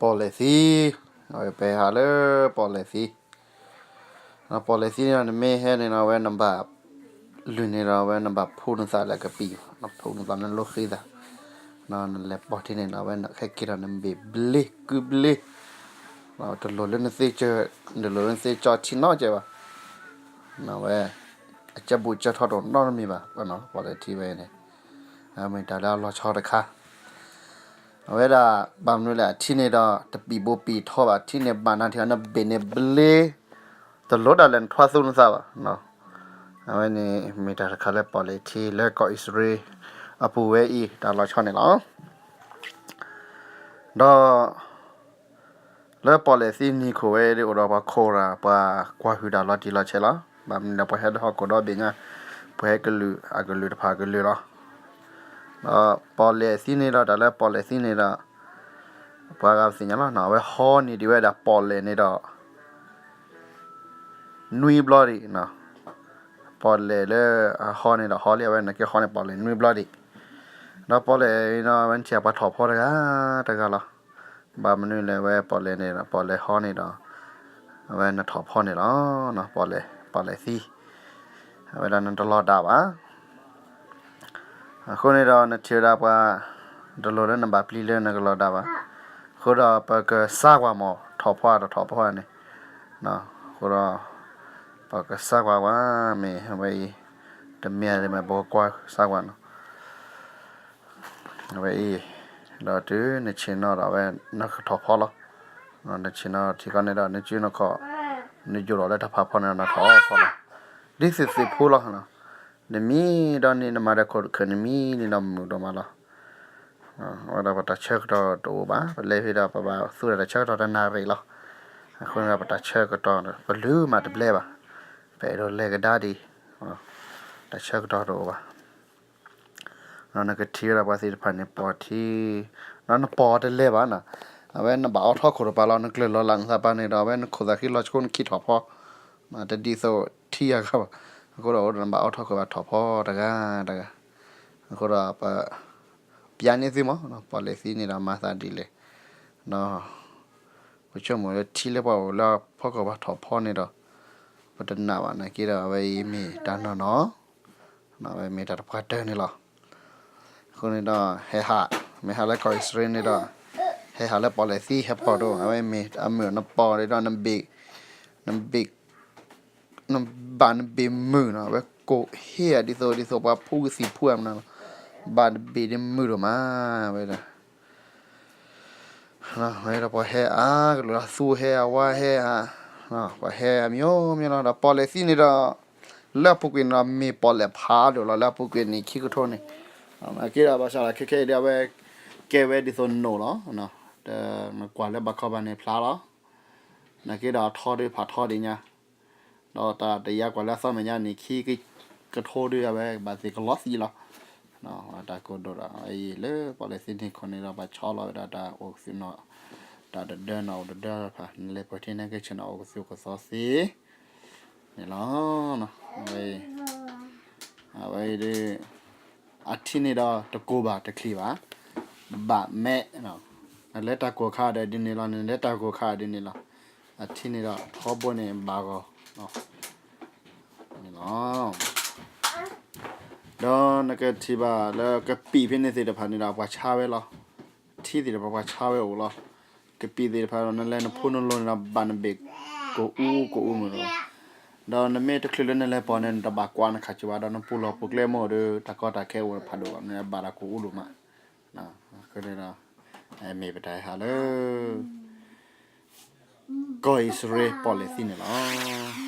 ပီၣ်လဲၣ်သံ, အဝဲပဟဲဟးလၢပီၣ်လဲၣ်သံ, ပီၣ်လဲၣ်သံန့ၣ်ဒီး နမ့ၢ်ဟဲန့ၣ်ဒီး အဝဲနဘၣ် လုၢ်န့ၢ်ဒီးအဝဲနဘၣ်ဖှူနသးလၢကပံာ်, နဖှူနသးလၢလိဃ့သး, နလဲၤပိာ်ထံန့ၣ်ဒီး အဝဲနဟဲက့ၤဒီးနဘ့ၣ်ဘျ့ကုဘျ့, တလိၣ်လၢနသ့ကၢ, တလိၣ်လၢနသ့ကၠီထံနီတစဲးဘၣ်, အဝဲ အကၢဘူးကၢထီတအိၣ်နီတမံၤဘၣ်, ပီၣ်လဲၣ်ထံဝဲန့ၣ်, မ့ၢ်တၢ်လၢအလီၤဆီတခါ အဝဲဒၣ် ဘၣ်မနုၤလဲၣ် အထံန့ၣ်ဒီး တပံာ်ဘိပံာ်ထီဘၣ်, ထံန့ၣ်ဘၣ်နၤထံၣ်အီၤ နဘ့ၣ်န့ၣ်ဘျ့, တလိၣ်ဒၣ်လဲာ်နထွါသူနသးဘၣ်. အဝဲန့ၣ် မ့ၢ်တၢ်တခါလၢပီၣ်လဲၣ်ထံလၢကီၢ်အံၣ်စရ့လးအပူၤဝဲအံၤ တၢ်လီၤဆီန့ၣ်လီၤ. ဒီး လၢပီၣ်လဲၣ်သံနံၤခိၣ်ဝဲဒၣ် အိၣ်ဒီးပှၤခိၣ်ရၢ် ပှၤကွၢ်ဟုၣ်တၢ်လီၤတံၢ်လီၤဆဲးလီၤ. ဘၣ်မနုၤဒီး ပှၤဟဲလၢဟီၣ်ခိၣ်ဒီဘ့ၣ်ညါ, ပှၤဟဲကလုာ်အကလုာ်တဖၣ်ကလုာ်လီၤ. ဒီးပီၣ်လဲၣ်သံန့ၣ်ဒီး တၢ်လၢပီၣ်လဲၣ်သံန့ၣ်ဒီး ပှၤဂၤပသ့ၣ်ညါလီၤ. အဝဲဟီန့ၢ်ဒံးဝဲဒၣ်ပီၣ်လဲၣ်န့ၣ်ဒီး နွံဘျီဒံး, ပီၣ်လဲၣ်လၢအဟီန့ၣ်ဒီး ဟီလံ, အဝဲန့ၣ်က့ၤဟီန့ၢ်ပီၣ်လဲၣ်နွံဘျီဒံး. ဒီးပီၣ်လဲၣ်န့ၣ်ဒီး အဝဲထံၣ်ပှၤထီၣ်ဖီတဂၤတဂၤလီၤ. ဘၣ်မနုၤလဲၣ် ဝဲပီၣ်လဲၣ်န့ၣ်ဒီး ပီၣ်လဲၣ်ဟီန့ၣ်ဒီး အဝဲနထီၣ်ဖီန့ၣ်လီၤ. ပီၣ်လဲၣ်, ပီၣ်လဲၣ်သံ, အဝဲဒၣ်နတလီၤဒၣ်ဘၣ်. အဃိန့ၣ်ဒီး နထံၣ်ဝဲဒၣ်ပှၤ တလိၣ်လၢနဘၣ်ပျံၤလၢနကလီၤဒၣ်ဘၣ်. အဃိဒီး ပကစါကွၢ်မး ထီၣ်ဖီတထီၣ်ဖီန့ၣ်, အဃိဒီး ပကစါကွၢ်ကွၢ် မ့ၢ်အဝဲအံၤ တမ့ၢ်ဒ်မ့ၢ် ပကကွၢ်စါကွၢ်နီၤ. အဝဲအံၤ ဒီးတုၤနဆ့ၣ်နီၤဒီး အဝဲနကထီၣ်ဖီလီၤ. နဆ့ၣ်နီၤထံကီၢ်န့ၣ်ဒီး နစုနခီၣ် နယိၣ်လီၤလၢတၢ်ဖးဖီန့ၣ်ဒီး နထီၣ်ဖီလီၤ. ဒ်သိးသ့ၣ်ဖိလီၤ. နမံဒီးန့ၣ် နမၤဒီးခိၣ်တခၢၣ် နမံန့ၣ်ဒီးမုာ်ဒိၣ်မးလီၤ. အဝဲဒၣ်ပတၢ်ဆၢကတီၢ်တအိၣ်ဘၣ်. ပလဲၤဖဲဒီး ပဘၣ်သူဝဲဒၣ်တၢ်ဆၢကတီၢ်တနၣ်ရံၣ်လီၤ. အဃိန့ၣ်ဒီး ပတၢ်ဆၢကတီၢ် ပလုၢ်မးတဘျဲဘၣ်. ပအဲၣ်ဒိးလဲၤကဒါဒံး တၢ်ဆၢကတီၢ်တအိၣ်ဘၣ်. ဒီးနကထံၣ်ဝဲဒၣ်ပှၤသ့ၣ်တဖၣ်န့ၣ် ပိာ်ထံ, ဒီးနပိာ်တလဲၤဘၣ်နီၤ. အဝဲနဘၣ်အိးထီၣ်ခိၣ်တပၤလီၤ. နကျၢၤလီၤလၢနသးပှၢ်န့ၣ်ဒီး အဝဲနခိၣ်သးဃံလီၤဆှိနခံထီၣ်ဖီ, တဒ်သိးထံအဂၤဘၣ်. အဃိဒီး အိၣ်ဒီးနဘၣ်အိးထီၣ်ခိၣ်ဘၣ်ထီၣ်ဖီတဂၤတဂၤ. အဃိဒီးပ ပျးန့ၢ်သုမး, ပီၣ်လဲၣ်သံန့ၣ်ဒီးမၤသးဒ်လဲၣ်. ဒီး ပဆိကမိၣ်လၢထံလၢပှၤအိၣ်လၢဖီခိၣ်ဘၣ်ထီၣ်ဖီန့ၣ်ဒီး ပတနာ်ဘၣ်နာ်က့ဒီး အဝဲအံၤမ့ၢ်တၢ်နီၢ်နီၢ်, အဝဲမ့ၢ်တၢ်တပှၢ်တၢၢ်န့ၣ်လီၤ. အဃိန့ၣ်ဒီး ဟဲဟး, မ့ၢ်ဟးလၢကီၢ်အံၣ်စရ့လးန့ၣ်ဒီး ဟဲဟးလၢပီၣ်လဲၣ်သံဟဲပိာ်တအိၣ်, အဝဲမ့ၢ်အမုာ်နပိာ်ဒီး နဘ့ၣ်, နဘ့ၣ် နဘၣ်နဘ့ၣ်မုာ်နီၤ, အဝဲကိးဟ့ၣ်ဧါ ဒ်သိး ဒ်သိးပှၤဖူကသံၣ်ဖူဧါမနုၤလီၤ. ဘၣ်နဘ့ၣ်ဒ်မုာ်ဒိၣ်မးဝဲဒၣ်. ဝဲဒီးပှၤဟဲအါကလုာ်လီၤ, သူဟဲအဝါဟဲအါ, ပှၤဟဲအမျိုးမျိုးလီၤ. ဒီးပီၣ်လဲၣ်သံန့ၣ်ဒီး လၢအပူၤကွံာ်န့ၣ်ဒီး မ့ၢ်ပီၣ်လဲၣ်ဖးဒိၣ်လီၤ. လၢအပူၤကွံာ်န့ၣ် ခံကထိန့ၣ် နာ်က့ဒီး ဘၣ်ဆၣ်ဒီးခဲခဲအံၤဒီး အဝဲကဲဝဲဒ်သိးနိၣ်လီၤ. နကွၢ်လၢဘၣ်ခီဘၣ်န့ၣ်ဖျါလီၤ. နာ်က့ဒီးအထီဒုးဖးထီဒံးညါ, ဒီးတၢ်တယါကွၢ်လၢအသီမဲာ်ညါန့ၣ် ခံကထိဒုး အဝဲဘၣ်သ့ၣ်ကလီသံလီၤ. တၢ်ကိၢ်ဒိၣ်ဒီး အအံၤလၢပီၣ်လဲၣ်သံန့ၣ်ခိၣ်န့ၣ်ဒီး ပှၤဆီလီၤဝဲဒၣ်တၢ်အိၣ်ကသုးနီၤ, တၢ်တဒၢနီၤ အိၣ်တဒၢဖး နလဲၤပှဲၤထံန့ၣ်က့ၤဆ့ၣ်နီၤ အိၣ်ကသုးကသီသ့န့ၣ်လီၤ. အဝဲအံၤ အဝဲအံၤဒုး အထံန့ၣ်ဒီးတကိၢ်ဘၣ်တချံးဘၣ်, ဘၣ်မဲာ်, နလဲၤတၢ်ကိၢ်ခါဒီးဒ်န့ၣ်လီၤ, နလဲၤတၢ်ကိၢ်ခါဒ်န့ၣ်လီၤ. အထံန့ၣ်ဒီးထီဘိန့ၣ်ဘၣ်ဂီၤ န့ၣ်လီၤ. ဒီးနကထံၣ်ဘၣ်လၢကပံာ်ဖဲန့ၣ်သ့ၣ်တဖၣ်န့ၣ်ဒီး ပှၤဆါဝဲလီၤ. ထံသ့ၣ်တဖၣ်ပှၤဆါဝဲအိၣ်လီၤ. ကပံာ်သ့ၣ်တဖၣ်ဒီး နလဲၤနဖူနလိၤန့ၣ်ဒီး ဘၣ်နဘ့ၣ်ကိးအူကိးအူမုာ်လီၤ. ဒီးနမ့ၢ်တချုးလၢနလဲၤပိာ်န့ၣ် နတဘၣ်ကွၢ်နခးစၢၤဘၣ်, ဒီးနပူၤလီၢ်ပူၤကျဲမ့ၢ်အိၣ်ဒီး တၢ်ကီတၢ်ခဲအိၣ်ဖးဒိၣ်ဘၣ်, နဘၣ်တၢ်ကိးအူဒိၣ်မး. အဃိန့ၣ်ဒီး မ့ၢ်ပတၢ်ဟဲဟးလၢ ကီၢ်အံၣ်စရ့လးပီၣ်လဲၣ်သံန့ၣ်လီၤ.